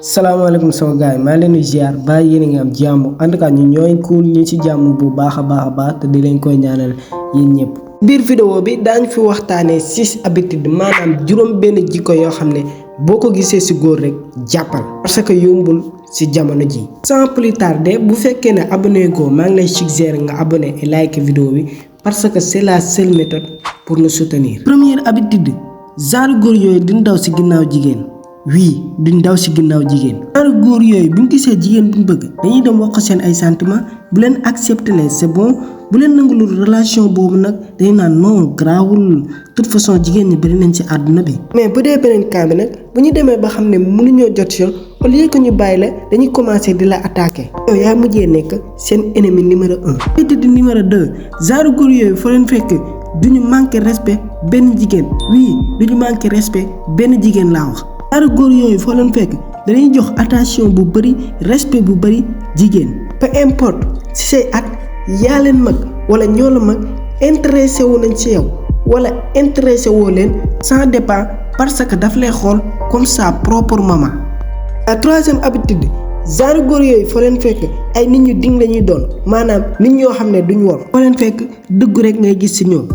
salaamaaleykum sama gars yi maa leen di ziar ba yéen a ngi am jàmm en tout cas ñu ñooy cool ñi ci jàmm bu baax a baax te di leen koy ñaanal yéen ñëpp. biir vidéo bi daañu fi waxtaanee 6 habitudes maanaam juróom benn jikko yoo xam ne boo ko gisee ci góor rek jàppal parce que yombul ci jamono ji. sans plus tarder bu fekkee ne abonné go maa ngi lay suggérer nga abonné et like vidéo bi parce que c'est la seule méthode pour nous soutenir. première habitude genre góor yooyu duñ daw ci ginnaaw jigéen. oui duñ daw ci ginnaaw jigéen. genre góor yooyu buñ gisee jigéen buñ bëgg dañuy dem wax ko seen ay sentiments bu leen accepter leen c'est bon bu leen nangulul relation boobu nag dañuy naan non garaawul toute façon jigéen ñi bari nañ ci àdduna bi. mais bu dee beneen cas bi nag bu ñu demee ba xam ne mënuñoo jot ci yoon au lieu que ñu bàyyi la dañuy commencer di la attaquer. yow yaa mujjee nekk seen ennemi numéro 1. habitude numéro 2 genre góor yooyu foo leen fekk duñu manquer respect benn jigéen oui duñu manquer respect benn jigéen laa wax. genre góor yooyu foo leen fekk dañuy jox attention bu bari respect bu bari jigéen. peu importe ci say at yaa leen mag wala ñoo la mag intéressé wu nañ ci yow wala intéressé woo leen ça dépend parce que daf lay xool comme sa propre maman. la troisième habitude genre góor yooyu foo leen fekk ay nit ñu ding lañuy doon maanaam nit ñoo xam ne duñ wor foo leen fekk dëgg rek ngay gis ci ñoom.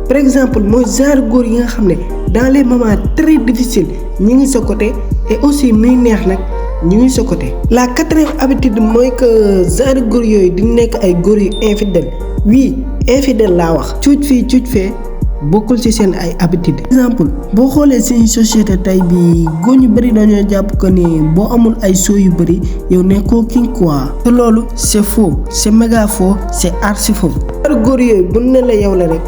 par exemple mooy genre góor yi nga xam ne dans les moments très difficiles ñi ngi sa côté et aussi muy neex nag ñu ngi sa côté. la quatrième habitude mooy que genre góor yooyu di nekk ay góor yu infidèle oui infidèle laa wax. cuuj fii cuuj fee bokkul ci seen ay habitude. par exemple boo xoolee suñu société tey bi góor ñu bëri dañoo jàpp que ni boo amul ay soo yu bëri yow nekkoo king quoi. te loolu c'est faux c'est méga faux c'est archi faux. genre góor yooyu bu ne la yow la rek.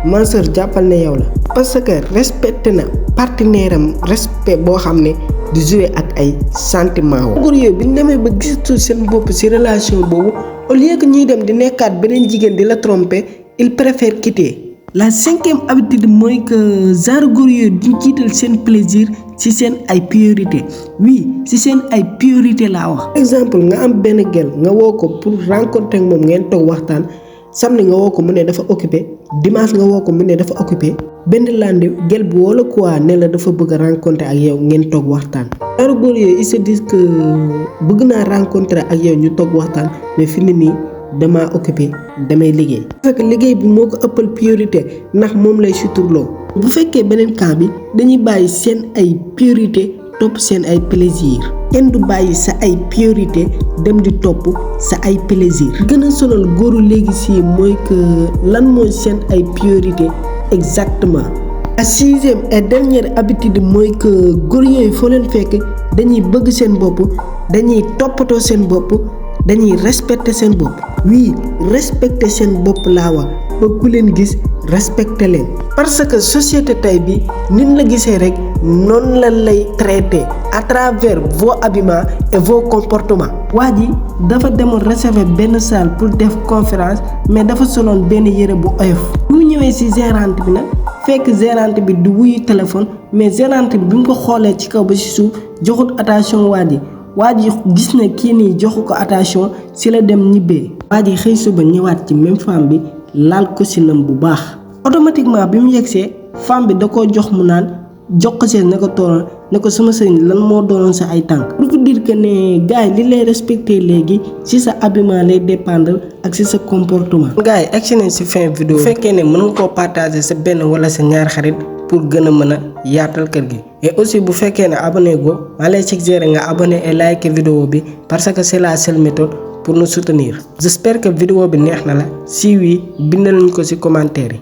ma sœur jàppal ne yow la parce que respecté na partenaire am respect boo xam ne di jouer ak ay sentiments wu. góor yooyu bi ñu demee ba gisatu seen bopp ci relation boobu au lieu que ñuy dem di nekkaat beneen jigéen di la tromper il préfère quitter. la cinquième habitude mooy que genre góor yooyu di jiital seen plaisir ci seen ay priorité oui ci seen ay priorité laa wax. par exemple nga am benn gel nga woo ko pour rencontrer ak moom ngeen toog waxtaan. samedi nga woo ko mu ne dafa occupé dimanche nga woo ko mu ne dafa occupé benn lundi gel bu wala quoi ne la dafa bëgg a rencontrer ak yow ngeen toog waxtaan. genre góor yooyu ils se disent que bëgg naa rencontrer ak yow ñu toog waxtaan mais fi mu ne nii damaa occupé damay liggéey. parce que liggéey bi moo ko ëppal priorité ndax moom lay suturloo. bu fekkee beneen cas bi dañuy bàyyi seen ay priorité topp seen ay plaisir. kenn du bàyyi sa ay priorité dem di topp sa ay plaisir. gën a sonal góoru léegi si mooy que lan mooy seen ay priorité exactement. la sixième et dernière habitude mooy que góor yooyu foo leen fekk dañuy bëgg seen bopp dañuy toppatoo seen bopp dañuy respecter seen bopp. oui respecter seen bopp laa wax ba ku leen gis respecter leen. parce que société tey bi nin la gisee rek noonu la lay traiter à travers vos habillements et vos comportements. waa ji dafa demoon réserver benn salle pour def conférence mais dafa soloon benn yére bu oyof. bu mu ñëwee ci gérante bi nag fekk gérante bi du wuyu téléphone mais gérante bi mu ko xoolee ci kaw ba ci suuf joxut attention waa ji gis na kii nii joxu ko attention ci la dem ñibbee. waa ji xëy suba ñëwaat ci même femme bi laal ko ci nam bu baax. automatiquement bi mu yegsee femme bi da koo jox mu naan jox ko seen ne ko tooral ne ko sama sëriñ lan moo doonoon sa ay tànk. pour dire que ne gars yi li lay respecter léegi ci sa habillement lay dépendre ak ci sa comportement. gars yi egsi nañ ci fin vidéo bu fekkee ne mën nga koo partager sa benn wala sa ñaar xarit pour gën a mën a yaatal kër gi. et aussi bu fekkee ne abonné go maa lay suggérer nga abonné et like vidéo bi parce que c'est la seule méthode pour nous soutenir. j'espère que vidéo bi neex na la si oui bindal ñu ko ci commentaire yi.